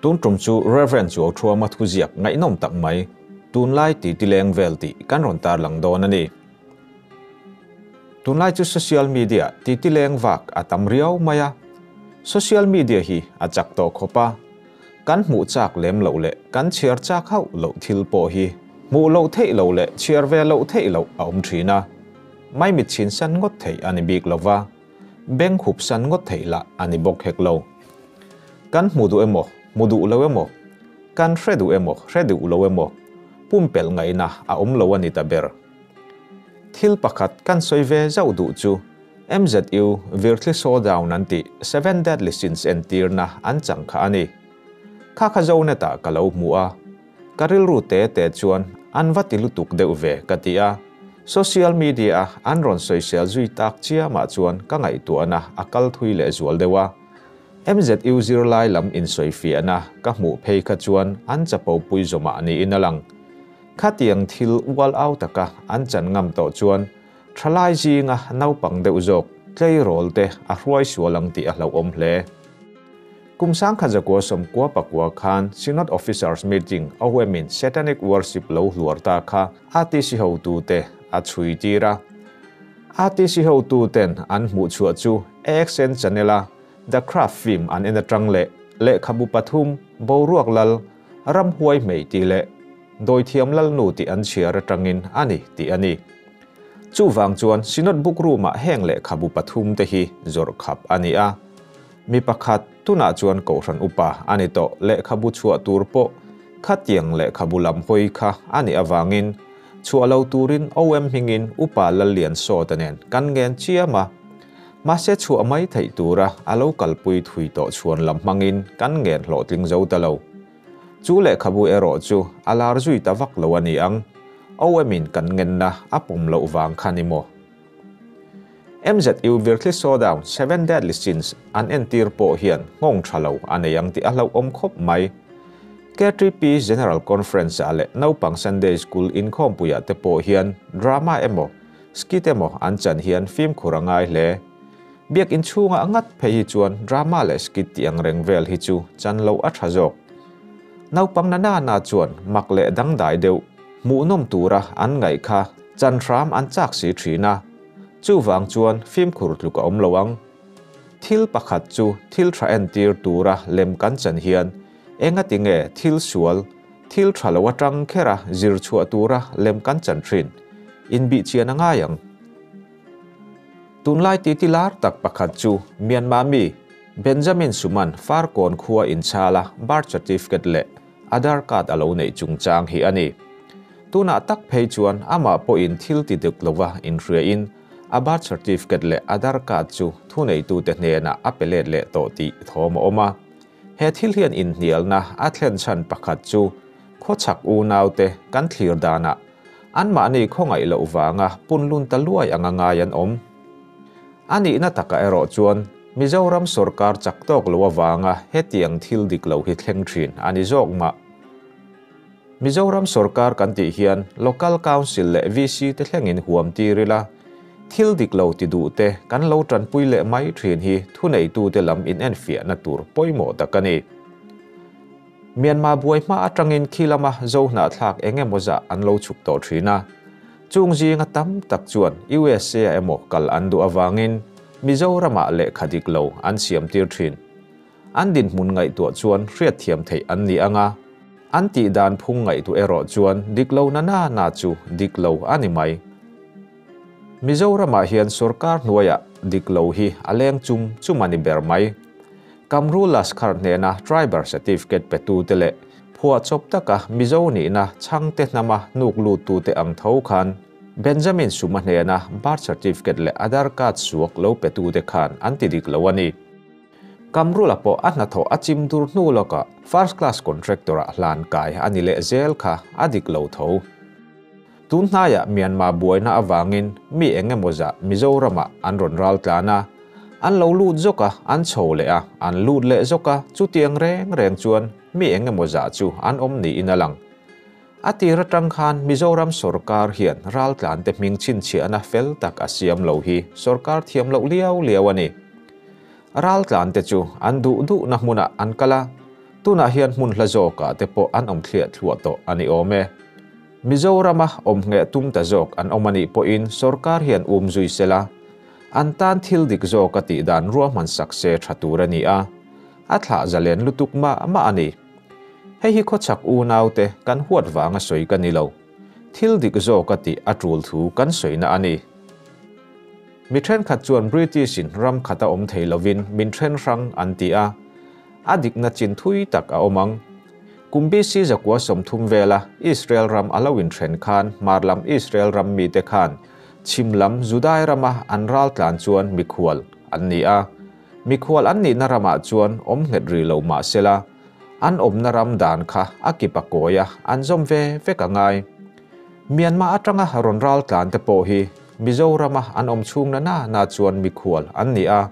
Tun tum chu Rev. Chuauthuama thuziak ngaihnawm tak mai, Tunlai titi leng vel tih kan rawn tarlang dawn a ni. Tunlai chu social media titi leng vak a tam riau mai a, social media hi a chak tawh khawp a, kan hmuh chak lem loh leh kan chhiar chak hauh loh thil pawh hi hmuh loh theih loh leh chhiar ve loh theih loh a awm thin a, maimit chhin san ngawt theih a ni bik lo va. Beng hup san ngawt theih lah a ni bawk hek lo. Kan hmu duh emaw, hmu duh lo emaw, kan hre duh emaw, hre duh lo emaw, pumpelh ngaihna a awm lo a ni ta ber. Thil pakhat kan sawi ve zauh duh chu MZU Virthli Showdown an tih Seven Deadly Sins entirna an chang kha a ni. Kha kha Zonet-ah ka lo hmu a. Ka rilru te te chuan an va ti lutuk deuh ve ka ti a, social media a an rawn sawisel zui tak chiamah chuan ka ngaihtuahna a kal thui leh zual deuh a. MZU zirlai lam insawifiahna ka hmuh phei kha chuan an chapo pui zawmah niin a lang. Khatiang thil ual au taka an chan ngam tawh chuan thalai zinga naupang deuh zawk tleirawl te a hruai sual ang tih a hlauhawm hle. Kum sangkhat zakua sawmkua pakua khan Synod Officers Meeting OM in Satanic Worship lo hluar ta kha ATC hotute a chhui tir a. ATC hotuten an hmuh chhuah chu AXN Channel-a The Craft film an en atang leh lehkhabu pathum, Boruak Lal, Ramhuai Hmei tih leh Dawithiam Lalnu tih an chhiar atangin a ni tih a ni. Chuvang chuan Synod Book Room-ah heng lehkhabu pathum te hi zawrh khap a ni a. Mi pakhat, tunah chuan Kohhran upa a ni tawh, lehkhabu chhuah tur pawh khatiang lehkhabu lam hawi kha a nih avangin chhuah lo turin OM hmingin Upa Lallian Sawta nen kan ngen chiam a. Mahse chhuah mai theih tura a lo kalpui thui tawh chhuan lam hmangin kan ngen hlawhtling zo ta lo. Chu lehkhabu erawh chu a lar zui ta vak lo a ni ang, OM in kan ngenna a pawm loh vang kha ni maw? MZU Virthli Showdown Seven Deadly Sins an entir pawh hian nghawng tha lo a nei ang tih a hlauhawm khawp mai. KTP General Conference-ah leh naupang Sunday School inkhawmpuiah te pawh hian drama emaw, skit emaw an chan hian fimkhur a ngai hle. Biakinn chhungah ngat phei hi chuan drama leh skit tih ang reng vel hi chu chan loh a tha zawk. Naupang na na na chuan mak leh dangdai deuh hmuhnawm tura an ngaih kha Chan hram an chak si thin a, chuvang chuan fimkhur tluk a awm lo ang. Thil pakhat chu thil tha entir tura lem kan chan hian engati nge thil sual, thil tha lo atang khera zir chhuah tura lem kan chan thin? Inbihchian a ngai ang. Tunlai titi lar tak pakhat chu Myanmar mi Benjamin Suman Farkawn khua inchala birth certificate leh Aadhaar card a lo neih chungchang hi a ni. Tunah tak phei chuan amah pawhin thil ti duk lova inhriain a birth certificate leh Aadhaar card chu thuneitute hnenah a pe let leh tawh tih thawm a awm a. He thil hian inhnialna a thlen chhan pakhat chu khawchhak unaute kan thlir danah anmahni khawngaih loh vanga punlun ta luai anga ngai an awm. A nihna takah erawh chuan Mizoram sorkar chak tawk lo avanga hetiang thil dik lo hi thleng thin a ni zawk mah. Mizoram sorkar kan tih hian Local Council leh VC te thlengin huam tir ila, thil dik lo ti duh te kan lo tanpui leh mai thin hi thuneitute lam inenfiahna tur pawimawh tak a ni. Myanmar buai hma atangin khi lama Zo hnahthlak eng emaw zah an lo chhuk tawh thin a. Chung zinga tam tak chuan USA emaw kal an duh avangin Mizoramah lehkha dik lo an siam tir thin. An dinhmun ngaihtuah chuan hriatthiam theih an ni ang a, an tih dan phung ngaihtuah erawh chuan dik lo na na na chu dik lo a ni mai. Mizoramah hian sorkar hnuaiah dik lo hi a leng chum chum a ni ber mai. Kamru Lashkar hnena Tribal Certificate petute leh phuahchawp taka Mizo nihna chhangte hnama hnuk luttute ang tho khan Benjamin Suma hnena Birth Certificate leh Aadhaar Card suak lo petute khan an ti dik lo a ni. Kamrula pawh a hnathawh a chim dur hnu lawkah First Class Contractor-ah hlan kai a ni leh zel kha a dik lo tho. Tun hnaiah Myanmar buaina avangin mi eng emaw zah Mizoramah an rawn ral tlan a, an lo lut zawk a, an chho leh a, an lut leh zawk a, chutiang reng reng chuan mi eng emaw zah chu an awm niin a lang. A tir atang khan Mizoram sorkar hian raltlante hming chhinchhiahna fel tak a siam lo hi sorkar thiam loh liau liau a ni. Raltlante chu an duh duhna hmunah an kal a, Tunah hian hmun hla zawkah te pawh an awm thliah thluah tawh a ni awm e. Mizorama awm ngheh tum ta zawk an awm a nih pawhin sorkar hian um zui sela, an tan thil dik zawk a tih dan ruahman sak se tha tur a ni a, a thlah zalen lutuk mah mah a ni. Hei hi khawchhak unaute kan huat vanga sawi ka ni lo. Thil dik zawk a tih a tul thu kan sawina a ni. Mi thenkhat chuan British-in ram khata awm thei lovin min then hrang an ti a, a dikna chin thui tak a awm ang. Kum BC 130 vela Israel ram a lo inthen khan hmar lam Israel ram mite khan chhim lam Judai rama an ral tlan chuan mikhual an ni a. Mikhual an nihna ramah chuan awm nghet rih lo mah sela, an awmna ram dan kha a kip a kawi a, an zawm ve vek a ngai. Myanmar atanga rawn ral tlan te pawh hi Mizorama an awm chhung na na na chuan mikhual an ni a,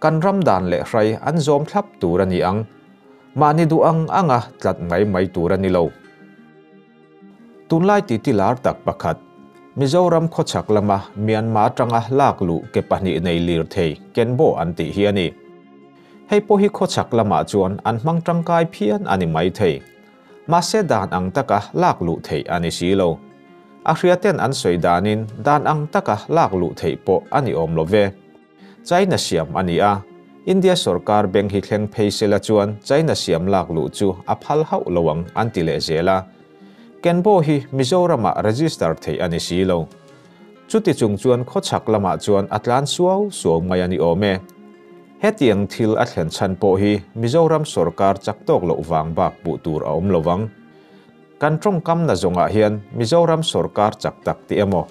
kan ram dan leh hrai an zawm thlap tur a ni ang. Mahni duh ang anga tlat mai mai tur a ni lo. Tunlai titi lar tak pakhat, Mizoram khawchhak lama Myanmar atanga lak luh ke pahnih nei lirthei Kenbo an tih hi a ni. Hei pawh hi khawchhak lamah chuan an hmang tangkai phian a ni maithei. Mahse dan ang taka lak luh theih a ni si lo. A hriaten an sawi danin dan ang taka lak luh theih pawh a ni awm lo ve. China siam a ni a, India sorkar beng hi thleng phei sela chuan China siam lak luh chu a phal hauh lo ang an ti leh zel a. Kenbo hi Mizoramah register theih a ni si lo. Chuti chung chuan khawchhak lamah chuan a tlan suau suau mai a ni awm e. Hetiang thil a thlen chhan pawh hi Mizoram sorkar chak tawk loh vang bak puh tur a awm lo vang. Kan tawngkamna zawngah hian Mizoram sorkar chak tak tih emaw,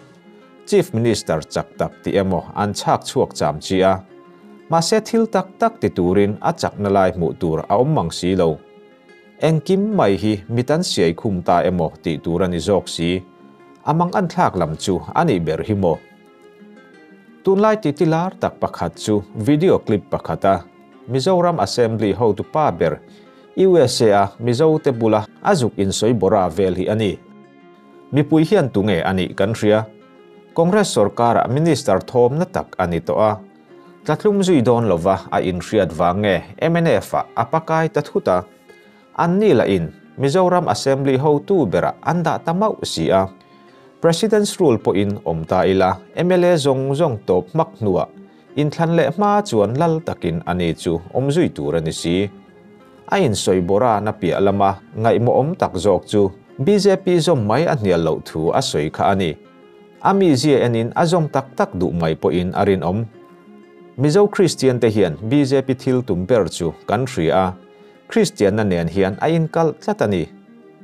Chief Minister chak tak tih emaw an chhak chhuak cham chi a. Mahse thil tak tak ti turin a chakna lai hmuh tur a awm mang si lo. Engkim mai hi mit an siai khum ta emaw tih tur a ni zawk si. A mang an thlak lam chu a nih ber hi maw? Tunlai titi lar tak pakhat chu video clip pakhata Mizoram Assembly hotu pa ber USA a Mizote bula a zuk insawi bawra vel hi a ni. Mipui hian tunge a nih kan hria. Congress sorkara minister thawmna tak a ni tawh a. Tlatlum zui dawn lova a inhriat vang nge MNF-ah a pakai ta thut a. An ni lahin Mizoram Assembly hotu berah an dah ta mauh si a. President's rule pawhin awm ta ila mla zawng zawng tawp hmak hnuah inthlan leh hma chuan lal takin a ni chu awm zui tur a ni si. A insawi bawra na piah lama ngaihmawhawm tak zawk chu bjp zawm mai a hnial loh thu a sawi kha a ni. A mizia enin a zawm tak tak duh mai pawhin a rinawm. Mizo Kristian te hian bjp thil tum ber chu kan hria a, Kristianna nen hian a inkalh tlat a ni.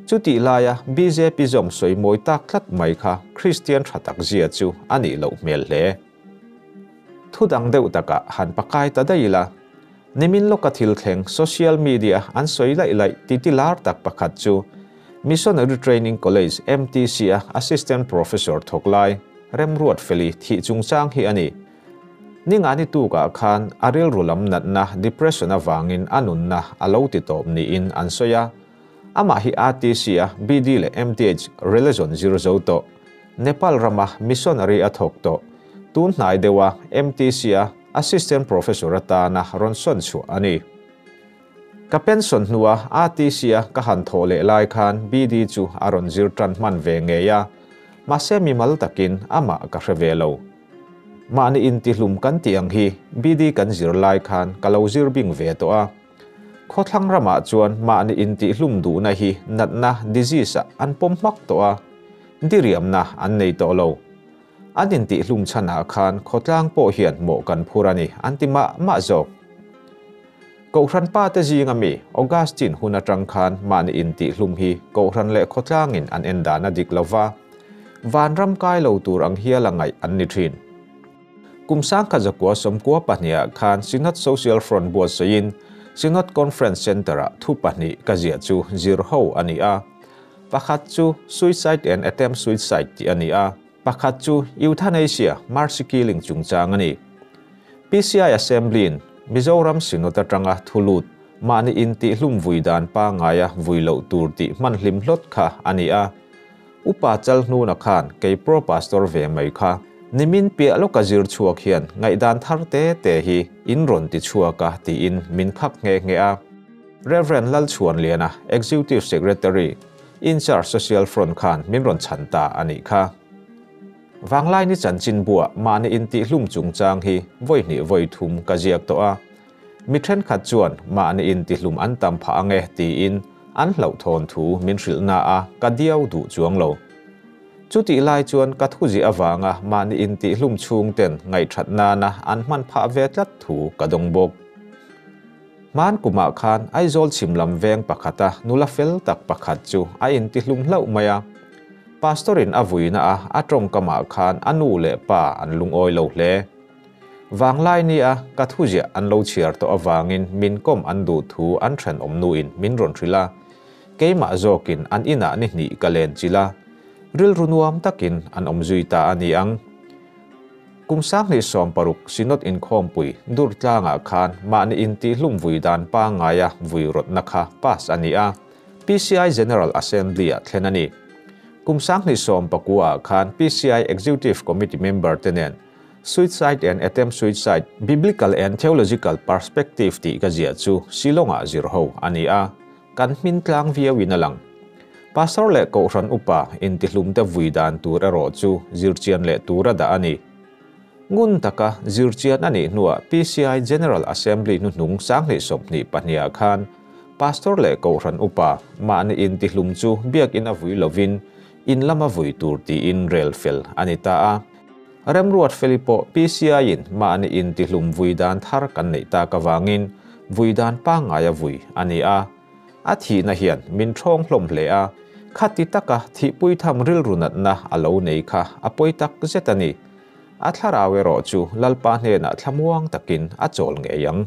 Chutih laia bjp zawm sawi mawi tak tlat mai kha Kristian tha tak zia chu a nih loh hmel hle. Thu dang deuh takah han pakai ta daih ila, nimin lawka thil thleng social media an sawi laih laih titi lar tak pakhat chu Missionary Training College, MTC, a Assistant Professor thawk lai Remruat Feli thih chungchang hi a ni. Ningani tukah khan a rilru lam natna depression avangin a nunna a lo ti tawp niin an sawi a. Amah hi RTC a BD leh MTH religion zir zo tawh, Nepal rama missionary a thawk tawh, tun hnai deuha MTC a assistant professor atana rawn sawn chhuah a ni. Ka pension hnua RTC a ka han thawh leh lai khan BD chu a rawn zir tan hman ve ngei a, mahse mimal takin amah ka hre ve lo. Mahni intihlum kan tih ang hi BD kan zir lai khan ka lo zir bing ve tawh a. Khawthlang ramah chuan mahni intihlum duhna hi natna, disease, ah an pawm hmak tawh a, diriamna an nei tawh lo. An intihlum chhanah khan khawtlang pawh hian mawh kan phur a ni an ti mah mah zawk. Kohhran pa te zinga mi Augustine hun atang khan mahni intihlum hi kohhran leh khawtlangin an en dan a dik lova, vanram kai lo tur ang hial a ngaih an ni thin. Kum 1992 ah khan Synod Social Front buatsawiin Synod Conference Centre-ah thu pahnih ka ziah chu zir ho a ni a. Pakhat chu Suicide and Attempt Suicide tih a ni a, pakhat chu Euthanasia, Mercy Killing chungchang a ni. PCI Assembly-in Mizoram Synod atanga thu lut mahni intihlum vui dan pangaia vui loh tur tih hman hlim hlawt kha a ni a. Upa chal hnuna khan kei pro pastor ve mai kha nimin piah lawka zir chhuak hian ngaihdan thar te te hi in rawn ti chhuak a tiin min khak nghe nghe a. Rev. Lalchhuanliana, Executive Secretary, Incharge Social Front khan min rawn chhan ta a nih kha. Vanglaini chanchinbuah mahni intihhlum chungchang hi vawi hnih vawi thum ka ziak tawh a. Mi thenkhat chuan mahni intihlum an tam phah ang e tiin an hlauhthawn thu min hrilh na a, ka diau duh chuang lo. Chutih lai chuan ka thuziah avanga mahni intihlum chhungten ngaihthat nana an hman phah ve tlat thu ka dawng bawk. Hman kumah khan Aizawl chhim lam veng pakhata nula fel tak pakhat chu a intihlum hlauh mai a. Pastor-in a vuina a a tawngkamah khan a nu leh pa an lungawi lo hle. Vanglai nia ka thuziah an lo chhiar tawh avangin min kawm an duh thu an thenawm nuin min rawn hrilh a. Keimah zawkin an inah ni hnih ka len chilh a, rilru nuam takin an awm zui ta a ni ang. Kum 2016 Synod inkhawmpui Durtlangah khan mahni intihlum vui dan pangngaia vui rawtna kha pass a ni a, PCI General Assembly-ah thlen a ni. Kum 2019-ah khan PCI Executive Committee member te nen Suicide and Attempt Suicide, Biblical and Theological Perspective tih ka ziah chu Shillong-ah zir ho a ni a, kan hmin tlang viauin a lang. Pastor leh Kohhran upa intihlumte vui dan tur erawh chu zirchian leh tura dah a ni. Ngun taka zirchian a nih hnuah PCI General Assembly hnuhnung 2022-ah khan Pastor leh Kohhran upa mahni intihlum chu biakinn a vui lovin in lama vui tur tiin rel fel a ni ta a. Remruat Feli pawh PCI-in mahni intihlum vui dan thar kan neih tak avangin vui dan pangngaia vui a ni a. A thihna hian min ṭhawng hlawm hle a, khati taka thihpui tham rilru natna a lo nei kha a pawi tak zet a ni. A thlarau erawh chu Lalpa hnenah thlamuang takin a chawl ngei ang.